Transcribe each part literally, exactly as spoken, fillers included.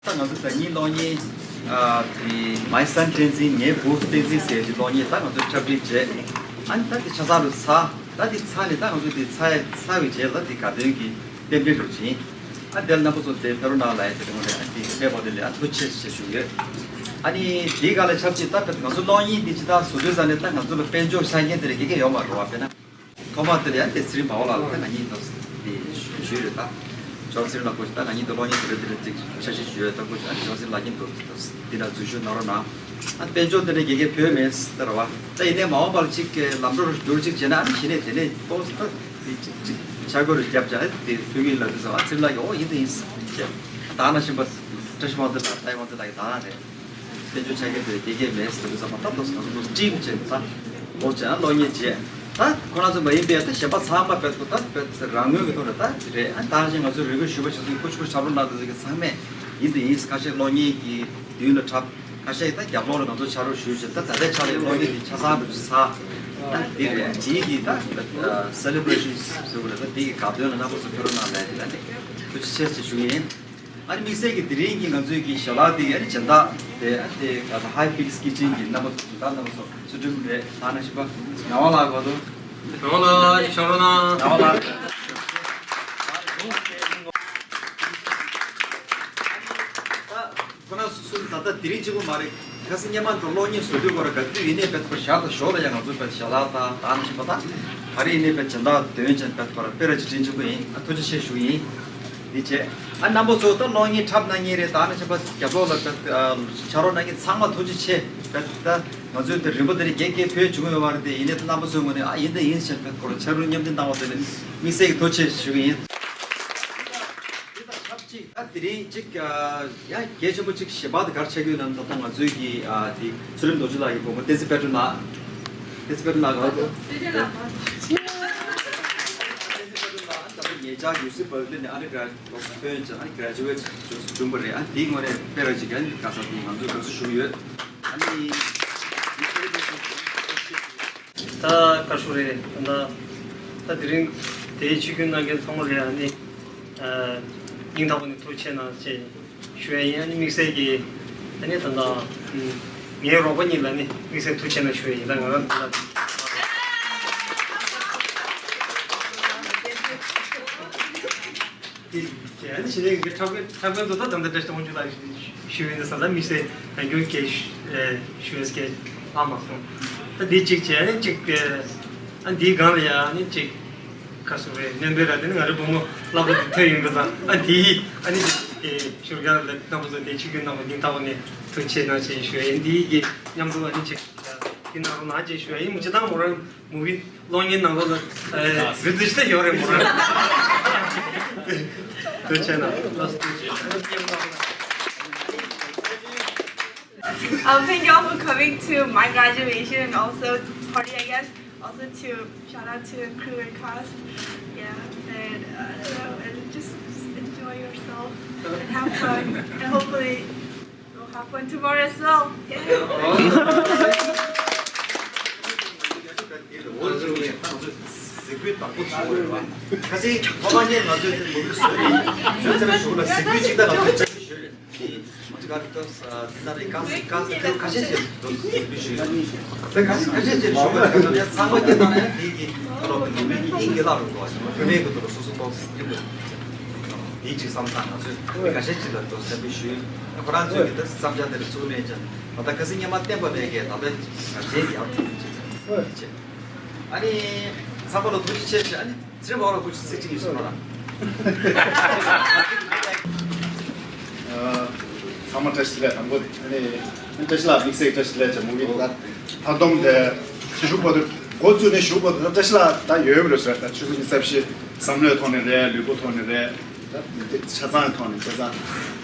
ད་ང་ཚོ་ཟླ་ཉིན་གློག་བརྙན། ཨ། དེ་My Son བསྟན་འཛིན། ངའི་བུ་བསྟན་འཛིན་ཟེར་གྱི་གློག་བརྙན་ད་ང་ཚོ་འཁྲབ་སྟོན་བྱས། ཨ་ནི་ད་དེ་ཆ་ཚང་རུ་ཚར། ད་དེ་ཚར་ནས་ད་ང་ཚོ་དེ་ཚར་ཚར་བའི་རྗེས་ལ་དེ་དགའ་སྟོན་གྱི་རྟེན་འབྲེལ་རུ་ཕྱིན། ཨ། དེ་ལ་རྣམ་པ་ཚོ་དེ་ཕེབས་རོགས་གནང་ལབ་ཡ་དེ་རེད། ཨ་དེ་ཕེབས་པ་དེ་ལ་ཨ་ཐུགས་རྗེ་ཆེ་ཞུ་གི་ཡོད། ཨ་ནི་དེའི་སྒང་ལ་ཆབས་ཅིག་ད་ང་ཚོ་གློག་བརྙན་འདི་ཇི་ལྟར་བཟོ་དུས་ཙམ་ནས་ད་ང་ཚོ་ལ་དཔལ་འབྱོར་ཆ་རྐྱེན་དེ་རིགས་དགེ་རྒན་ཡོད་མ་རེད་བ། དཔེར་ན། ཐོག་མ་དེ་ལ་ཡང་དེ་ཚེ་རིང་དཔའ་བོ་ལགས་ལ་ད་ང་གཉིས་དང་དེ་ཞུས་རེད། ད་ཇོ་ཚེ་རིང་ལགས་སྐུ་ཞབས་ད་ང་གཉིས་དང་གློག་བརྙན་དེ་འདྲ་དེ་འདྲ་ཅིག་འཆར་གཞི་ཞུས་ཡོད། ད་སྐུ་ཞབས་ཇོ་ཚེ་རིང་ལགས་ཀྱིས་འདུག་འདི་ལ་འཛུལ་ཞུགས་གནང་རོགས་གནང་། ཨ་དཔལ་འབྱོར་དེ་འདྲ་དགེ་རྒན་ཕུལ་མེད་ཟེར་བ། ད་ཡིན་ནའི་མ་འོངས་པར་ཅིག་ལམ་འགྲོ་རུ་བསྒྱུར་ཅིག་བྱས་ན། ཨ་ནི་གཞི་ནས་དེ་ནས་ཏོག་ཙམ་ད་དེ་ཅིག་ཅིག་འཆར་འགོད་རུ་བརྒྱབ་བྱས། ཨ་དེ་ཕུལ་གི་ཡིན་ལབ་དུས་ཙམ་པ། ཨ་ཚེ་རིང་ལགས་ཀྱིས་འོ་ཡིན་དང་ཡིན་ཟེར་བྱས། ད་ནང་བཞིན་པ་བཀྲ་ཤིས་དབང་འདུས་ལགས། ད་ཡིན་དབང་འདུས་ལགས་ཀྱིས་ད་རེད། དཔལ་འབྱོར་ཆ་རྐྱེན་དེ་དགེ་རྒན་མེད་ཟེར་དུས་ཙམ་པ། ད་ལྟ་ང་ཚོ་ལོ་ཊིམ་བྱས་ད་ལོ་བྱས་ན་གློག་བརྙན་བྱས། ད་ཁོ་རང་ཚོ་མ་ཡིན་པའི་ད་གཞན་པ་ཚང་མ་དཔེ་ཁོ་ད་དཔེ་རང་ངོས་ཀྱི་ཐོག་ནས་ད་རེད། ཨ་ད་གཞན་ང་ཚོ་རེ་སྐུལ་ཞུས་པ་བྱས་ཙང་སྐུ་ཞབས་སྐུ་ཞབས་ལགས་དེ་ཚོ་གི་ཚང་མས་ཡིན་དང་ཡིན། ཁ་ཤས་གློག་བརྙན་གྱི་མདུན་ལ་འཁྲབ། ཁ་ཤས་ད་རྒྱབ་ལོགས་ལ་ང་ཚོ་ཕྱག་རོགས་ཞུས་བྱས། ད་ད་ལྟའི་ཆ་ལ་གློག་བརྙན་དེ་ཆ་ཚང་རུ་ཚར། ད་འདི་རེད། དེའི་གི་ད་སེ་ལེ་བྷ་རེ་ཤན་ཟེར་བ་རེད། ད་དེའི་གི་དགའ་སྟོན་ལ་རྣམ་པ་ཚོ་ཕེབས་རོགས་གནང་ལབ་ཡ་དེ་ད་ནི་ཐུགས་རྗེ་ཆེ་ཞེས་ཞུ་གི་ཡིན། ཨ་ནི་དམིགས་བསལ་གྱི་དེ་རིང་གི་ང་ཚོའི་གི་ཞལ་ལག་དེ་གི་ཨ་ནི་སྦྱིན་བདག་དེ་ཨ་ནི་དེ་ག་ད་Hi Pix Kitchen གི་རྣམ་པ་ཚོ། སྦྱིན་བདག་རྣམ་པ་ཚོ་ཚུལ་ཁྲིམས་རེད། ད་ནང་བཞིན་པ་ངག་དབང་ལགས་གོ་འདུག་ངག་དབང་ལགས་ཅིག་ཤོག་རོགས་གནང་། ངག་དབང་ལགས། ད་ཁོ་ན་སུ་ད་ལྟ་དེ་རིང་གཅིག་པུ་མ་རེད། ཁ་སང་སྔོན་མ་འགྲོ་གློག་བརྙན་བཟོ་དུས་སྐོར་ག་དུས་ཡིན་ནའི་དཔེ་ཁོ་ཞག་དང་ཞོགས་ལ་ཡང་ང་ཚོ་དཔེ་ཞལ་ལག་དང་ད་ནང་བཞིན་པ་ད་ག་རེ་ཡིན་ནའི་དཔེ་སྦྱིན་བདག་འདོན་བྱས་དཔེ་ཁོ་ར་དཔེ་ར་ཅིག་དྲན་གཅིག་པུ་ཡིན། ཨ་ཐུགས་རྗེ་ཆེ་ཞུ་ཡིན། འདི་བྱས། ཨ་རྣམ་པ་ཚོ་ད་གློག་བརྙན་འཁྲབ་གནང་མཁན་རེད། ད་ནི་ཆ་པ་རྒྱབ་ལོགས་ལ་ད་ཕྱག་རོགས་གནང་མཁན་ཚང་མ་ཐུགས་རྗེ་ཆེ། ད་ད་ང་ཚོས་ད་རིམ་པ་ད་རེ་རྒྱས་རྒྱས་ཕུལ་བྱུང་ཡོད་པ་རེད། དེ་ཡིན་ནའི་ད་རྣམ་པ་ཚོའི་ངོས་ནས་ཨ་ཡིན་ད་ཡིན་ཞེས་པའི་སྐོར་ཕྱག་རོགས་མཉམ་འདེགས་གནང་བ་དེ་ལ་དམིགས་བསལ་གྱི་ཐུགས་རྗེ་ཆེ་ཞུ་གི་ཡིན། ད་དེ་རིང་གཅིག་ཡང་གལ་ཆེན་པོ་གཅིག་གཞན་པ་དེ་ག་རེ་ཆགས་ཀྱི་ཡོད་ལབ་ན། ད་ལྟ་ང་ཚོའི་གི་ཨ་དེ་ཚུལ་ཁྲིམས་རྡོ་རྗེ་ལགས་ཀྱི་བུ་མོ་བསྟན་འཛིན་དཔལ་སྒྲོན་ལགས། བསྟན་འཛིན་དཔལ་སྒྲོན་ལགས་ག་རེ་འདུག་བསྟན་འཛིན་དཔལ་སྒྲོན་ལགས་ད་ལྟ་ཉེ་ཆར་ཡུ་སི་བར་ལི་ནས་ཨ་ནི་ག་ལོག་ཐོན་ཅིང་ཨ་ནི་གྲེ་ཇུ་ཝེ་ཊི་བྱུང་བ་རེད། ཨ་ནི་དེའི་ངོས་ནས་དཔེ་ར་ཅིག་ཨ་ནི་ག་ས་དེ་ང་ཚོས་དགའ་བསུ་ཞུ་གི་ཡོད། ཨ་ནི་ད་བཀའ་ཤོག་རེད། ད་ད་དེ་རིང་དེའི་ཆིབས་བསྒྱུར་གནང་མཁན་ཚང་མ་ལ་ཨ་ནི་སྙིང་ཐག་པ་ནས་ཐུགས་རྗེ་ཆེ་གནང་ཞེས་ཞུ་ཡ་ཡིན། ཨ་ནི་དམིགས་བསལ་གྱིས་ཨ་ནི་ད་ལྟ་ངའི་རོགས་པ་གཉིས་ལ་ནི་དམིགས་བསལ་ཐུགས་རྗེ་ཆེ་གནང་ཞུ་ཡ་ཡིན། ད་ང་རང་ད་ལྟ་དེ་ཨ་ནི་ཕྱི་ནས་ངའི་འཁྲབ་མཁན་འཁྲབ་མཁན་ཚོ་ད་ད་ལྟ་བཀྲ་ཤིས་དབང་ཕྱུག་ལགས་ཞུ་ཡ་ཡིན་ན་བསམ། ད་དམིགས་བསལ་ད་རྒྱུན་སྐད་ཞུ་ཡ་སྐད་ལྷག་མ་སོང་། ད་འདི་གཅིག་བྱས། ཨ་ནི་གཅིག་ཨ་འདིའི་སྒང་ལ་ཡ་ཨ་ནི་གཅིག་ཁ་སོ་བའི་སྣོན་པའི་ར་དེ་ནི་ང་རའི་བུ་མོ་ལག་པ་དེ་ཐོན་ཡོང་གི་ཙང་། ཨ་དེ་ཨ་ནི་དེ་ཞུ་ག་ལ་རྣམ་པ་ཚོ་དེ་ཆིབས་བསྒྱུར་གནང་བ་སྙིང་ཐག་པ་ནས་ཐུགས་རྗེ་ཆེ་གནང་ཞེས་ཞུ་ཡ་ཡིན། འདི་གི་མཉམ་དུ་ཨ་ནི་ཅིག་དེ་གནང་རོགས་གནང་ཞེས་ཞུ་ཡ་ཡིན། མི་སྤྱི་བཏང་མོ་རང་མུ་བི་གློག་བརྙན་ནང་ལོགས་ལ་རི་ཟི་ཤི་ད་ཡོད་རེད་མོ་རང་། ཐུགས་རྗེ་ཆེ་གནང་། Um, thank you all for coming to my graduation and also party, I guess. Also to shout out to the crew and cast. Yeah, and uh, I don't know, and just, just enjoy yourself and have fun. And hopefully we'll have fun tomorrow as well. Yeah. ཁ་སང་ཐོག་མ་ཉིད་ང་ཚོས་དེ་མུ་བི་བཟོས་རེད། བཟོས་ཚར་བའི་གཞུག་ལ་གཟིགས་འབུལ་གཅིག་ད་ང་ཚོས་བསྩལ་ཞུས་རེད། དེ་ང་ཚོ་ག་རེ་ཐོག་དེ་ལ་རེད། ཁ་སང་ཁ་སང་ཁ་ཤས་ཤིག་ཐོག་གཟིགས་འབུལ་ཞུས་ཡོད། ད་ཁ་སང་ཁ་ཤས་ཤིག་ཞུ་བ་རེད། ད་ཚང་མ་སྐད་བཏང་ན་ཡང་དེ་གི་ཐོག་ལ་མུ་བི་གི་དབྱིངས་ཀྱི་བརླག་འགྲོ་འདུག་བ། ཞེས་པ་བུད་མེད་ཀྱི་ཐོག་ལ་སོ་སོ་ཐོག་གཟིགས་འབུལ་དེ་གཅིག་བསམ་བཏང་། ང་ཚོས་ཁ་ཤས་ཤིག་ལ་ཐོག་བསྩལ་འབུལ་ཞུས། ཁོ་རང་ཚོས་ཀྱི་ད་བསམ་འཆར་དེ་ལ་ཚུར་ལེན་ཅིང་། ད་ལྟ་ཁ་སང་སྔོན་མ་བསྟན་པ་ལས་ཀའི་ད་ལྟ་ང་ཚོའི་ཡར་ཐོན་གྱི་ཅིག་ཅིག་བྱས། ཨ་ནི་ཚང་མ་ལ་ཐུགས་རྗེ་ཆེ་ཞུ། ཨ་ནི་ཚེ་རིང་ཕོ་ལ་སྐུ་མཁྱེན་ཚིག་གཅིག་གཉིས་གསུང་རོགས་གནང་། ཚང་མ་བཀྲ་ཤིས་བདེ་ལེགས། དང་པོ་ཨ་ནི་བཀྲ་ཤིས་ལགས་དམིགས་བསལ་བཀྲ་ཤིས་བདེ་ལེགས་བྱ། མུ་བི་ད་མཐར་སྡོམ་དེ་ཞུ་བར་དུ་འགོ་བཙུགས་ནས་ཞུ་བར་དུ་ད་བཀྲ་ཤིས་ལགས་ད་ཡོད་རེད་ཟེར། ད་ཆུ་ཚོད་ཉི་ཤུ་རྩ་བཞི་བསམ་བློའི་ཐོག་ནས་རེད། ལུས་པོ་ཐོག་ནས་རེད། ད་ཆ་ཚང་ཐོག་ནས་ཆ་ཚང་།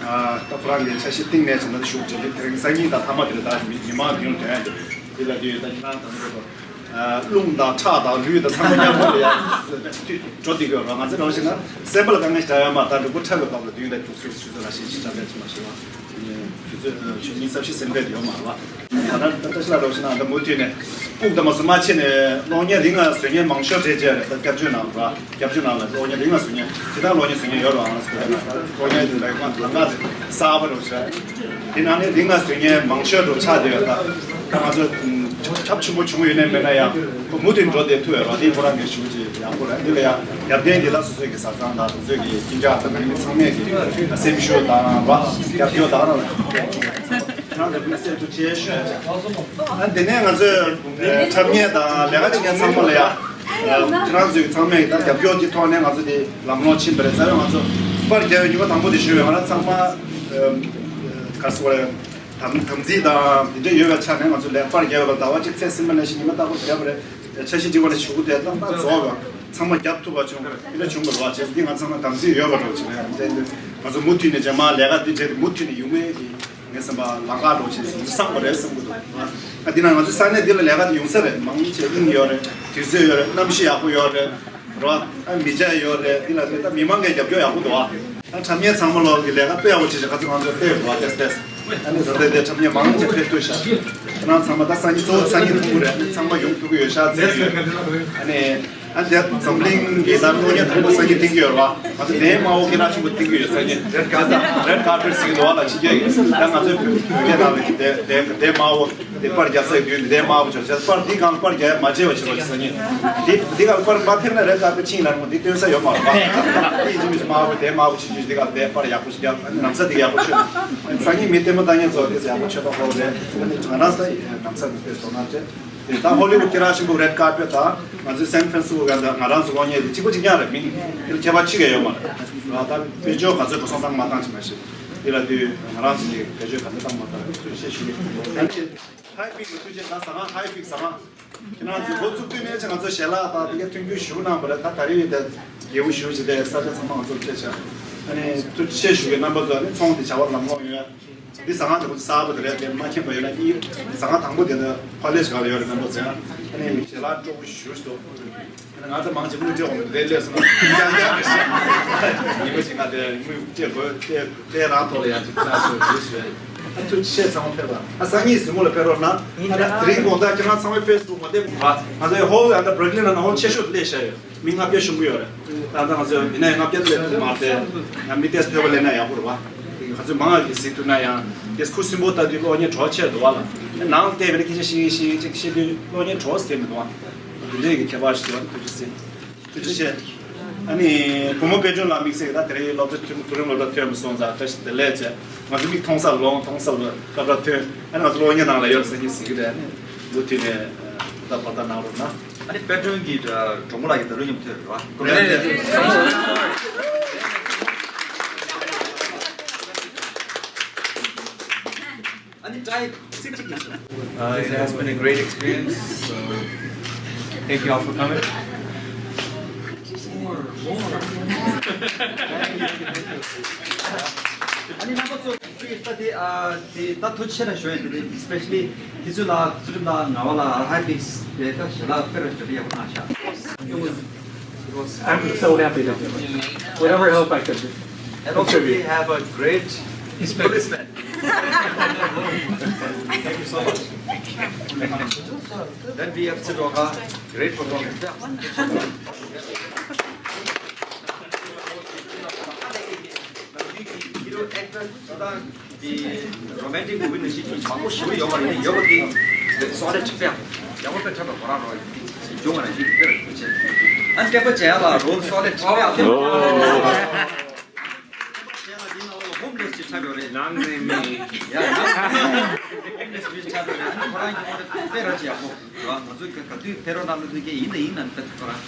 ད་ཁོ་རང་གི་འཆར་གཞི་གཏིང་ནས་བྱས་ན་ཞུ་བྱེད་ཀྱི་དེ་རིང་སང་ཉིན་ད་མཐའ་མ་དེ་ལ་ད་མི་མི་མང་ཉུང་དོན་དེ་ལ་དུས་ད་ཁྱེད་རང་དང་པོ་ རླུང་དང་ཁྲག་དང་ལུས་དང་ཚང་མ་མཉམ་པོ་ལ་ཡ་འགྲོ་བསྡད་དགོས་རེད། ང་ཚོ་རང་བཞིན་ན་སེམས་པ་ལ་དཀའ་ངལ་ཞིག་འདྲ་ཡོད་མ་རེད། ད་འགྲུལ་པ་འཁྲབ་པའི་སྐབས་ལ་མདུན་ལ་རྒྱུགས་ཚུལ་ཆུ་ཚོད་ལ་ཞིག་ཅིག་འདྲ་འདྲ་ཅིག་མ་ཞིག་བ། ཆུ་ཚོད་ཆུ་ཚོད་ཉི་ཤུ་རྩ་བཞི་ཟིན་འདོད་ཡོད་མ་རེད་བ། ད་ལྟ་ད་ལྟ་ཤི་ལ་རོགས་ཤི་ན་ད་མུ་མཐུད་ནས་ཕུགས་དམ་སུ་མ་ཕྱིན་ནས་གློག་བརྙན་རིང་ང་བཟོ་མཁན་མང་ཤོས་གྲས་བཅས་རེད། ད་སྐྱབས་བཅོལ་ནང་ར་སྐྱབས་བཅོལ་ནང་ལ་གློག་བརྙན་རིང་ང་བཟོ་མཁན་ཇི་ལྟར་གློག་བརྙན་བཟོ་མཁན་ཡོད་རེད། ཨང་སྐུ་ན་གློག་བརྙན་དེ་ལ་ཡོད་ལ་ལ་གསར་པ་རོགས་ཤི། དེ་ནང་ནས་རིང་ང་བཟོ་མཁན་མང་ཤོས་རོགས་ཆགས་བསྡད་ཡོད། ད་ང་ཚོ་ཁྱབ་ཆེན་པོ་བྱུང་ཡོད་ནའི་མེད་ན་ཡང་ཁོ་མུ་མཐུད་འགྲོ་བསྡད་ཐུབ་ཡོད་ར། དེ་ཁོ་རང་གི་ཞུ་ཅིག་ཡག་པོ་རེད། འདི་ལ་ཡང་རྒྱབ་རྟེན་འདི་ལ་སོ་སོའི་གི་བཟའ་ཚང་དང་སོ་སོའི་གི་ཁྱིམ་རྒྱག་དང་མི་མི་ཚང་མས་གི་སེམས་ཤུགས་དང་ར་རྒྱབ་སྐྱོར་དང་ར། ཁྱེད་རང་ཚོ་ཀུན་སེམས་ཐུགས་རྗེ་ཆེ་ཞུ་ཡ་བྱས། ཨ་དེ་ནས་ང་ཚོས་འཁྲབ་མཁན་དང་ལས་ཀ་བྱེད་མཁན་ཚང་མ་ལ་ཡ། ཁྱེད་རང་ཚོའི་ཚང་མས་ད་རྒྱབ་སྐྱོར་གྱི་ཐོག་ནས་ང་ཚོ་དེ་ལམ་ལྷོང་ཕྱིན་པ་རེད། རྩ་བའི་ང་ཚོ་པར་རྒྱག་ཡོད་ཉི་མ་དང་པོ་དེ་ཞུ་བའི་ང་རང་ཚང་མ་ག་རེ་ཟེར་དགོས་རེད། དམ་དམ་ཚིག་དང་དེ་འདྲ་ཡོད་པའི་ཆ་ནས་ང་ཚོ་ལས་པར་རྒྱག་ཡོད་པ་ཟླ་བ་གཅིག་ཚེས་ཟིན་པ་ནས་ཤི་ཉི་མ་ལྟ་བུ་རྒྱབ་པ་རེད། འཆར་གཞི་སྒྲིག་པ་ནས་ཞུ་དེ་ཏག་ཏག་རྫོགས་པ་ཚང་མ་རྒྱབ་ཐུབ་པ་བྱུང་། དེ་འདྲ་བྱུང་བ་རེད་བ། བྱས་ཙང་འདི་ང་ཚང་མ་དམ་ཚིག་ཡོད་པ་འགྲོ་བྱས་ནས་ང་ཚོ་མུ་མཐུད་ནས་རྗེས་མ་ལས་ཀ་འདི་བྱས་ཏེ་མུ་མཐུད་ནས་ཡོང་མེད་ཀྱི་ངའི་བསམ་པ་ལམ་ཁ་འགྲོ་བྱས་ནས་བསམ་པ་རེད་བསམ་གྱི་འདུག་ཨ་འདི་ན་ང་ཚོ་ས་གནས་འདི་ལ་ལས་ཀ་འདི་ཡོང་ས་རེད། མང་ཆེ་དབྱིངས་ཡོད་རེད། དུས་ཚོད་ཡོད་རེད། གནམ་གཤིས་ཡག་པོ་ཡོད་རེད། རོ། ཨ་མི་ཆ་ཡོད་རེད། འདི་ལ་འདི་ད་མི་མང་གི་རྒྱབ་སྐྱོར་ཡག་པོ་འདུག་ཨ། ཨ་འཁྲབ་མཁན་ཚང་མ་ལོག་གི་ལས་ཀ་དཔེ་ཡག་པོ་བྱེད་ཤག་ཁ་ཚོ་ང་ཚོ་དཔེ་ཡག་པོ་ཏེས་ཏེས། ཨ་ནི་ད་ལྟ་དེ་འཁྲབ་མཁན་མང་ཆེ་ཕེབས་ཐུབ་ཤག་ཁྱེད་རང་ཚང་མ་ད་སང་ཉིན་གཙོ་བོ་སང་ཉིན་ཐུག་གི་རེད། ཚང་མ་ཡོང་ཐུབ་ཀྱི་ཡོད་ཤག་ཟེར་ཡོད། ཨ་ནི་ཨ་འདི་འཛམ་གླིང་གི་ད་གློག་བརྙན་དང་པོ་སང་ཉིན་བསྟན་གྱི་ཡོད་རེད་བ། ང་ཚོ་དེའི་མ་འོག་གི་རླབས་ཆེན་པོ་བསྟན་གྱི་ཡོད། སང་ཉིན་རེད་ཀ་རེད་ཀར་པེཊ་ཟེར་གྱི་འདུག་བ་ལ་ཕྱི་རྒྱལ་གྱི་ད་ང་ཚོའི་བོད་བོད་སྐད་ནང་ལ་དེ་དེ་དེ་མ་འོག་དེ་པར་རྒྱག་སའི་དུས་དེ་མ་འོག་ཆོག་ཆོག་པར་འདི་གང་པར་རྒྱག་ཡ་མ་བརྗེད་པ་བྱེད་རོགས་ཟེར་ནི། དེ་འདི་གང་པར་མ་ཕེབས་ན་རེད་ཀ་པེཊ་ཕྱིན་ལ་རུང་འདི་སྟོན་ས་ཡོད་མ་རེད་པ། དེ་ཡིན་གཅིག་མིན་གཅིག་མ་འོག་དེ་མ་འོག་ཆོག་ཆོག་འདི་གང་དེ་པར་ཡག་པོ་ཞིག་རྒྱག་ནམ་ས་འདི་ཡག་པོ་ཆོག་སང་ཉིན་མི་ལྟད་མོ་ལྟ་མཁན་ཚོ་དེ་ཡག་པོ་ཆོག་ད་ཧོ་རེད། ང་རང་ས་ནམ་ས་འདི་དེ་སོང་ན་ཆེ། ད་ཧོ་ལི་ཝུཌ་སྐད་གྲགས་ཆེན་པོ་རེད་ཀར་པེཊ་དང་ང་ཚོའི་སན་ཧྥ་རན་སི་སྐོ་ག་ད་ང་རང་ཚོ་གློག་བརྙན་དེ་གཅིག་པ་གཅིག་རྐྱང་རེད། མིང་དེ་ལ་ཁྱད་པར་ཅི་ག་ཡོད་མ་རེད། ད་བེད་སྤྱོད་ག་ཚོད་འགྲོ་སོང་བཏང་མ་བཏང་ཅི་མ་ཤེས། དེ་ལ་དུས་ང་རང་ཚོ་གི་བེད་སྤྱོད་ག་ཚོད་བཏང་མ་བཏང་ཞེས་ཞུ་གི་ཡོད། ཧའི་པིག་ལ་ཐུགས་རྗེ་ཆེ། ད་ཟ་ཁང་ཧའི་པིག་ཟ་ཁང་ཁྱེད་རང་ཚོས་འགོ་བཙུགས་དུས་ནས་ང་ཚོ་ཞལ་ལག་དང་དེ་ག་མཐུན་འགྱུར་ཞུ་གནང་བ་རེད། ད་ད་རེས་ཡོད་དེ་རྒྱལ་པོ་ཞུ་བྱེད་དེ་ས་ཆ་ཚང་མ་ང་ཚོར་སྤྲད་བྱ། ཨ་ནི་ཐུགས་རྗེ་ཆེ་ཞུ་གི་རྣམ་པ་ཚོ་ཨ་ནི་ཚོང་དེ་བྱ་བ་ལམ་ལྷོང་ཡོད། འདི་ཟ་ཁང་དེ་ཁོ་ཚོ་གསར་པ་དེ་རེད། དེ་མ་མཁྱེན་པ་ཡོད་ན་གཉིས་ཟ་ཁང་དང་པོ་དེ་ནི་ཕ་ལེ་ཞིག་ལ་ཡོད་རེད། རྣམ་པ་ཚོས་ཨ་ནི་ཞལ་ལག་སྤྲོ་པོ་ཞུ་ཞུ་འདུག་ང་ཚོ་མང་ཆེ་དངུལ་སྤྲད་འོང་དེ་ལས་སོང་ན་ཡང་ཡང་གི་ཞིག་ཉི་མ་ཞིག་ང་དེ་དངུལ་སྤྲད་དགོས་དེ་དེ་རང་ཐོག་ལ་ཡང་ཅིག་ལ་སོ་ཞུ་ཞུ་ཨ་ཐུགས་རྗེ་ཆེ། ཚང་མ་ཕེབས་པ་ཨ་སང་ཉིན་གཟིགས་མོ་ལ་ཕེབས་རོགས་གནང་། ཨ་ད་དེ་རིང་དགོང་དག་ཁྱེད་རང་ཚང་མའི་ཕེ་སི་བུག་མ་བསྡད་པ་ང་ཚོའི་ཧོལ་ཨ་ད་བྷ་རུག་ལིན་ལ་ན་ཧོལ་ཆེ་ཤོས་དེ་སླེབས་བཞག་ཡོད། མི་ལྔ་བརྒྱ་ཤོང་གི་ཡོད་རེད། ད་ལྟ་ང་ཚོས་མི་སྣ་ལྔ་བརྒྱ་ལས་ཐུབ་མ་རེད། ཡང་མི་ཏེས་ཐོས་པ་ལེན་ན་ཡག་པོ་རེད་བ། ང་ཚོས་མང་ང་གི་གཟིགས་ཐུབ་ན་ཡང་ཏེས་ཁུ་སིམ་པོ་ལྟ་དུས་གློག་བརྙན་གྲོགས་ཆེ་འདུག་བ་ལ། ནང་བལྟས་པ་ན་སྐད་ཆ་བཤད་བཤད་ཅིག་བཤད་དུས་གློག་བརྙན་གྲོགས་སྐྱེ་མི་འདུག་བ། དེ་འདྲའི་གི་ཁྱད་པར་ཞིག་འདུག་བ། ཐུགས་རྗེ་ཆེ། ཐུགས་རྗེ་ཆེ། ཨ་ནི་བུ་མོ་དཔལ་སྒྲོན་ལགས་དམིགས་བསལ་གྱི་ད་དེ་རིང་སློབ་གྲྭ་ཐོན་མཐོ་རིམ་སློབ་གྲྭ་ཐོན་པ་སོང་ཙང་བཀྲ་ཤིས་བདེ་ལེགས་བྱས། ང་ཚོ་མིག་མཐོང་ས་ལོང་མཐོང་ས་ལ་སློབ་གྲྭ་ཐོན། ཨ་ནི་ང་ཚོ་གློག་བརྙན་ནང་ལ་ཡོད་ཟེར་གྱི་ཟེར་གྱི་རེད། ཨ་ནི་མུ་མཐུད་ནས་ད་བར་ཐག་གནང་རོགས་གནང་། ཨ་ནི་དཔལ་སྒྲོན་གྱི་གྲོགས་མོ་ལགས་ཀྱིས་ད་ལོ་མཉམ་ཐོས་རེད་བ། ཨ་ནི་ཏྲའི་སིག་ཅིག་གིས། Uh, it has been a great experience. So, thank you all for coming. ཨ་ནི་རྣམ་པ་ཚོ། ད་དེ་ཨ་དེ་ད་ཐུགས་རྗེ་ཆེ་ན་ཞུ་ཡ་དེ་དེ་especially དེ་ཚོ་ལ་ཚུལ་ཁྲིམས་ལ་ངག་དབང་ལ་ཧའི་པིག་སི་དེ་ད་ཞལ་ལག་དཔེ་ར་ཞེ་དྲག་ཡག་པོ་གནང་ཤག It was, it was I'm so happy to do it. Whatever help I could do. And also we have a great policeman. Thank you so much. Then we have Sidoka, great performance. ཡིན་ནའི་རོ་མན་ཊིག་མུ་བི་ནང་བཞིན་མང་པོ་ཞིག་ཡོད་པ་རེད། ཡོད་པ་དེ་སོ་ལིཌ་དཔེ་ཡག་པོ་དཔེ་འཁྲབ་པ་ཁོ་རང་རོ་ཡིན་ཡོང་བ་ནང་བཞིན་དཔེ་ར་ཞུ་བྱེད། ཨ་སྐད་པ་བྱས་ཡ་ལ་རོལ་སོ་ལིཌ་དཔེ་ཡག་པོ། ཧོམ་ལེས་ཅིག་འཁྲབ་ཡོད་རེད། ནང་ནས་མི་ཡ་ཧོམ་ལེས་མི་འཁྲབ་ཡོད་རེད། ཨ་ནི་ཁོ་རང་གི་དཔེ་ར་ཅིག་ཡག་པོ། རེད་བ། ང་ཚོས་ག་ག་དུས་ཕེབས་རོགས་གནང་ལ་ཐུགས་རྗེ་ཡིན་ན་ཡིན་ན་ད་ཁོ་རང་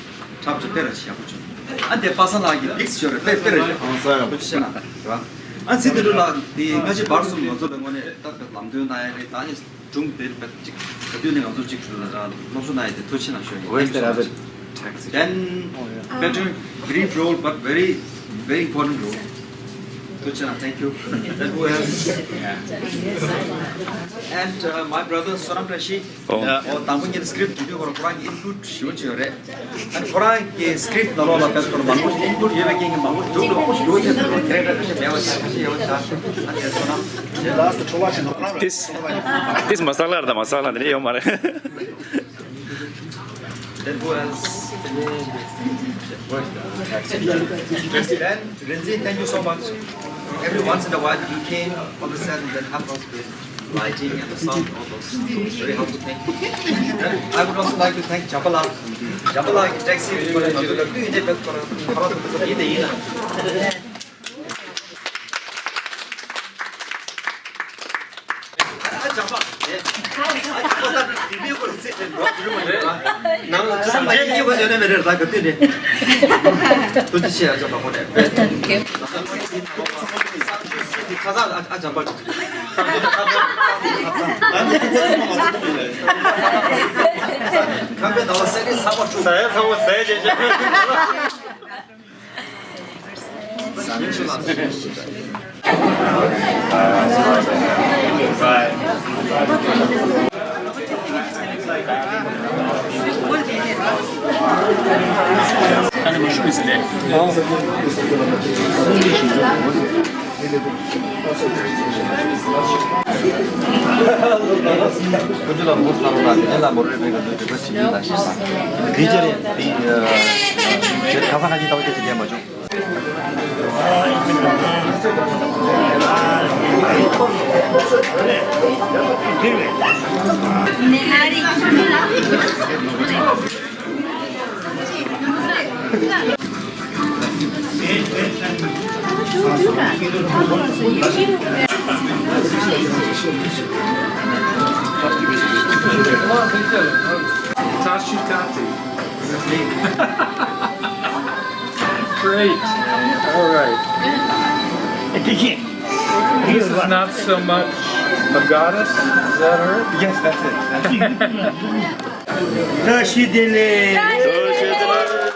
འཁྲབ་ཆུ་དཔེ་ར་ཞིག་ཡག་པོ་བྱུང་། ཨ་འདི་པ་སངས་ལགས་ཀྱི་ལིགས་ཤོར་རེད་དཔེ་དཔེ་ར་ཞིག་ཧང་སང་ཡག་པོ་བྱུང་ཤེས་ན་རེད་བ། ཨ་ཚེ་བདེ་ལུ་ལགས་འདི་སྔ་ཕྱི་བར་གསུམ་ང་ཚོ་ལ་དངོས་གནས་ད་ལམ་སྟོན་གནང་ཡ་རེད། ད་ནི་སྒྲུང་འདིར་བ་ཅིག་ག་དུས་ནས་ང་ཚོ་ཅིག་སློབ་གསོ་གནང་ཡ་དེ་ཐུགས་རྗེ་ཆེ་གནང་ཞུ་ཡ་ཡིན། Where's that other taxi? Then better brief role but very very important role. Good job, thank you. Then who else? And uh, my brother Sonam Rashi. Oh. Yeah. Oh, དང་པོ་ཉིད་script་བྲིས་དུས་ཁོ་རང་ཁོ་རང་གི་input་ཞེ་པོ་ཅིག་ཡོད་རེད། ཨ་ནི་ཁོ་རང་གི་script་ནང་ལོགས་ལ་དཔེ་ཁོ་རང་མང་པོ་input་ཡོད་པའི་རྐྱེན་གྱིས་མང་པོ་འཇུག་འགྲོ་འཇུག་ཚེ་ཁོ་རང་character་ཁ་ཤས་མེད་པ་ཆགས་ཁ་ཤས་ཡོད་པ་ཆགས། ཨ་དེ་Sonam། Last་འཕྲོ་བ་ཆེན་པོ་ཁོ་རང་རེད། This this Masala དང་Masala་འདི་ནས་ཡོད་མ་རེད། Then who else? Then, Renzi, thank you so much. Every once in a while you came on the set and then help us with lighting and the sound, all those. Very helpful, thank you. Then I would also like to thank Jabala. Jabala taxi for the Great. All right. This is not so much a goddess, is that her? Yes, that's it. That's it. བཀྲ་ཤིས་བདེ་ལེགས། བཀྲ་ཤིས་བདེ་ལེགས།